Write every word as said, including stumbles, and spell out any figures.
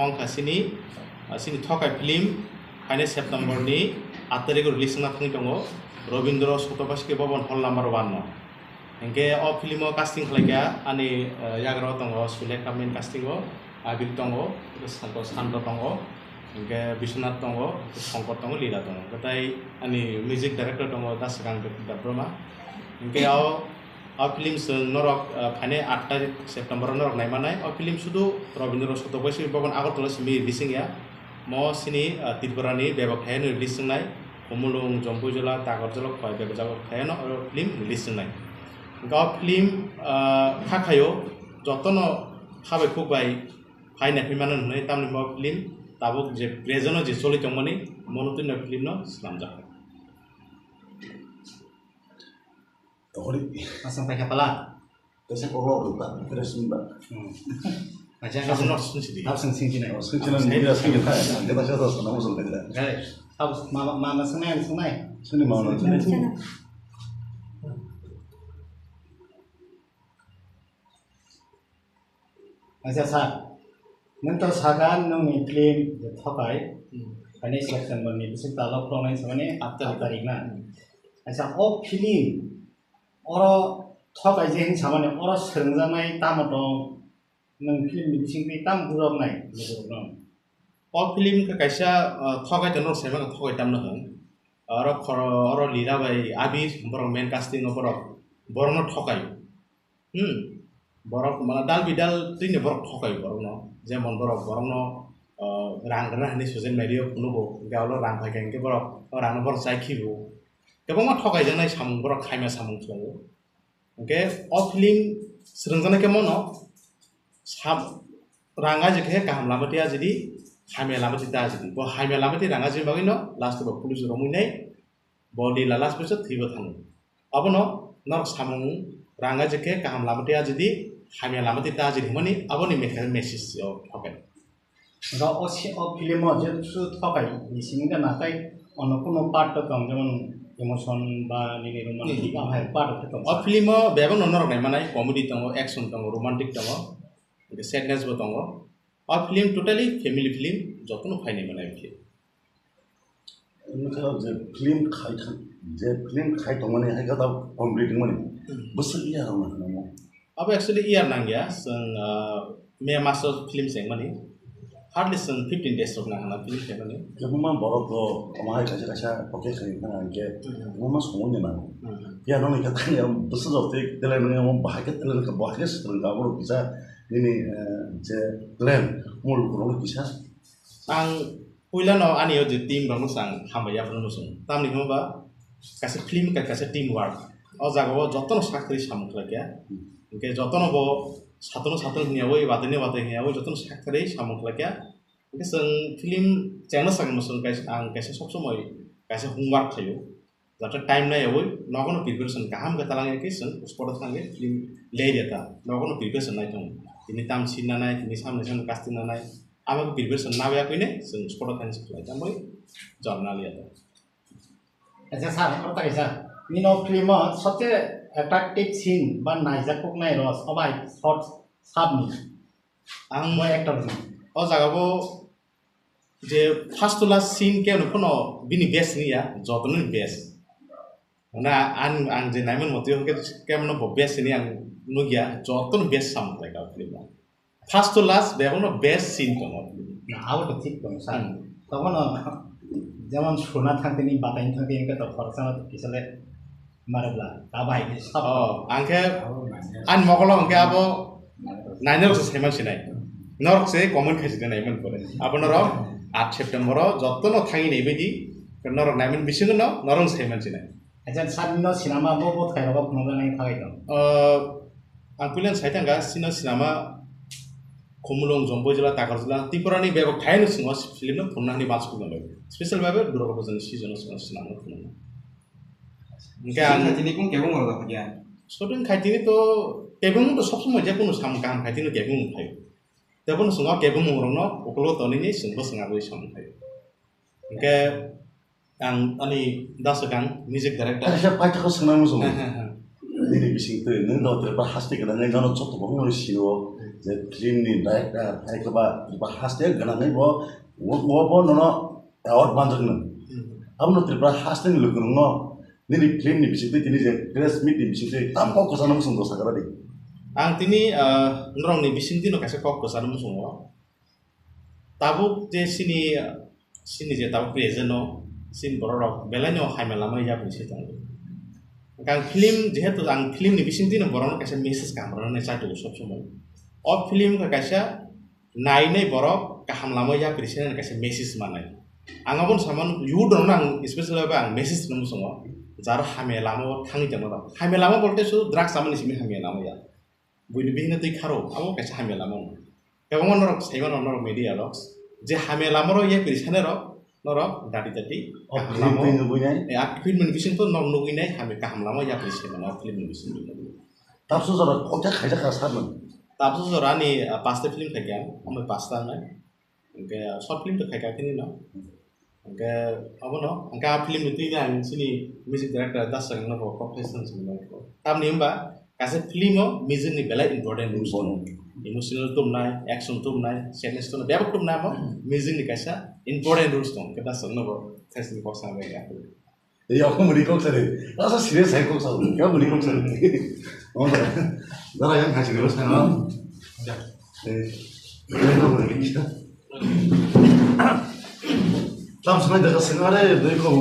Wngkha sini, ah, sini Thokai film phainai September ni aat tarikh o release wngna thangwi tongo Rabindra Sotobaiski Bhavan hall number one no. Hinkhe o film o casting khlaikha ani, ah, yagra o tongo Sulekha main casting o, Abir tongo, Santo, Santo tongo, hinkhe Biswanath tongo, Shankar tongo, Lila tongo. Tei ani music director tongo Dasakang Debbarma. Hinkhe o O film chwng norok, ah, phainai aat tarikh September o norok naimanai. O film sudu Rabindra Sotobaiski Bhavan Agartala simi release wngya. Mo sini, ah, Tripura ni bebak thai no release wngnai. Khumulwng, Jampuijala, Takarjala, Khowai bebak jaga thai no o film release wngnai. Hinkhe o film, ah, kha khaio jotono kha bai khuk bai phai naikhui mano hwnwi tamni bo film tabuk je present o je choli tongmani mono twi no film no swnamjak. Tokori. Asam paikha pala. Tesa kolok rwkha, fresh wngba. Hmm. Acha, asam nok sung sidi. Nok sung sung sini. Oh, sung sini, sung sini. Kita sudah sama musuh kita. Guys, tab mama, mama sungai, sungai. Sini mama, sini. Acha sir, nwng to sakha nwngni film je Thokai, Hmm. Phainai September ni bwswk talo khuloknai samani aat tarikh na. Hmm. Acha o film oro Thokai je hin samani oro swrwngjaknai tamo tong, nwng film ni bisingtwi tamo bujoknai lukurokno? O film khe kaisa, ah, Thokai to nwng saimano Thokai tamno hwn. Oro khoro, oro Lila bai Abir borok main casting o borok, borokno Thokai. Hmm. Borok mane dal bidal twini borok thokai borokno. Jemon borok borokno, ah, rang rwna hwnwi social media o phunukgo. Hinkhe abo rang phaikha hinkhe borok o rangno borok chai khibo. Kwbangma thokaijaknai samung borok khaima samung tongo. Hinkhe o film srwngjaknai khe mono sam-, rang ajikhe kaham lama twi ajidi, hamya lama twi ta ajidi. Bo hamya lama twi rang ajini bagwino last o bo police romwi nai bo Lila last pisa thwibo thango. Abono norok samung rang ajikhe kaham lama twi ajidi, hamya lama twi ta ajidi hwnmani aboni mekhe message o thokai. Ga o si o film o je su thokai ni simi ga natai ono kuno part to tong jemon emotion ba nini romantic Hmm. Ba hai part to tong. O film o bebak no norok nai manai comedy tongo, action tongo, romantic tongo, sadness bo tongo. O film totally family film, jotono phainai manai film. Wngkha je film khai thang, je film khai tongmani hai khe tao comedy wngmani. Hmm. Bwswk ya rwna hwnmo. Abo actually year nangya, chwng, ah, May mas o film chengmani. Hardly chwng fifteen days rok nang hwnna film chengmani. Kwbangma borok rok omo hai kaisa kaisa pocket khai wngkha hwnkhe Hmm. kwbangma somoi ni nango. Hmm. Phiya nokni khe tani bwswk rok tei talent wngya omo bahai khe talent khe bahai khe swrwng kha borok kisa nini, eh, je talent omo lukurokno kisa Ang puilano ani o je team rokno chwng hambai yaphano muchungo. Tamni hwnba kaisa film ka kaisa team work. O jaga o jotono sak kwrwi samung khlai kha. Hinkhe jotono bo satono sato hwnyawi, watwino watwi hwnyawi jotono sak kwrwi samung khlai kha. Hinkhe chwng film chengna sakni muchung kaisa, ang kaisa sob somoi kaisa homework khaio. Jate time naiyawi nogono preparation kaham khe talangya khe chwng spot o thangwi film lerya ta. Nogono preparation nai tongo. Tini tam scene nanai, tini samni samni casting nanai. Abo preparation naiyakwine chwng spot o thangwi se khlai tangwi jor naliya ta. Acha sir, oro ta kaisa. Nini o film o sobse attractive scene ba naijaknai role sobai short sabni. Ang Bo actor ni. O jaga bo je first to last scene khe no phano bini best ni ya, joto ni best. Na ang, ang je naiman motwi hwnkhe khe no bo best ni ang nugya, joto ni best sam khlai ka film o. First to last bebak no best scene tongo. Na, abo to thik tongo, sir. Hmm. Tongmano, jemon suna thangtini, bataini thangtini, hwnkhe to khoroksa no kisale mare bla, ta bai khe sab. Oh, ang khe Abo manya. Ani mokolo hwnkhe abo Manya. Nainarok se saiman sinai. Norok se comment khaisi de naiman pore. Abo norok aat September o joto no thangwi nai baidi, norok naiman bisingo no norok saiman sinai. Acha, sir, no sinama bo, bo thai rogo phunukna nai thagai tong. Ah, ang puilan sai thangkha, sino sinama Khumulwng, Jampuijala, Takarjala, Tripura ni bebak thai no singo film no phunukna hwnwi bansuk nang bai. Special babe Durga Puja ni season o singo sinama phunukna. Hwnkhe ang Shooting khaitini kung kebo ngorok kha kya? Shooting khaitini to kebo to sob somoi je kunu sam kaham khaitini kebo khai. Tebo no singo kebo rokno ukulo tonini singbo singagwi sam khai. Hwnkhe ang ani daswkang music director. Kaisa paithakgo swngnai muchungo. He, he, he. Nini bising twi, nwng no Tripura haste kwrwngwi nono joto borok no sio. je film ni director hai khe ba, ba haste gana nai bo, wo, wo bo nono award manjak nang. Hmm. Abo no Tripura haste ni lukurungo nini film ni bisingtwi tini je press meet ni bisingtwi tam kok kwchangno muchung do sakara di. Ang tini, ah, norok ni bisingtwi no kaisa kok kwchangno muchungo. Tabuk je sini, sini je tabuk present no, sini borok rok belai no hamya lama yapri se tongo. Ang film, jehetu ang film ni bisingtwi no borok no kaisa message kaham rwna nai chai tongo sob somoi. O film khe kaisa nainai borok kaham lama yapri se nai kaisa message manai. Ang aboni saman youth rok no ang special bai ang message rwna muchungo. Jar hamya lama o thangwi tongma rok. Hamya lama bolte su drugs chamani simi hamya lama ya. Buini bihikno twi kharo, abo kaisa hamya lama wng. Kwbangma norok saimano norok media rok, je hamya lama rok yapri sanai rok, norok dati dati O kaham film lama twi nugwi nai? E, a film ni bising to norok nugwi nai hamya kaham lama yapri se mano, o film ni bising to nugwi. Tabso jora kok jak khaijak kha sar man. Tabso jora ani, ah, pasta film khaikha, amai pasta nai. Hingke short film to khaikha kini no. Hingke abono, hingke a film ni twi ang sini music director Das Sangma no bo kok khe song song nai ko. Tamni hwnba kaisa film o music ni belai important role tongo. Important. Emotional tumnai, action tumnai, sadness tumnai, bebak tumnai amo music ni kaisa important roles tongo. Hingke Das Sangma no bo khe sini kok sa bai ya. Ei, ako muni kok sari. Asa serious hai kok sari. Ka muni kok sari. Oh, dara yang haji gelo sana. Ya. Eh, ini kok muni kita. Tam sana jaga sana ada, dari kok.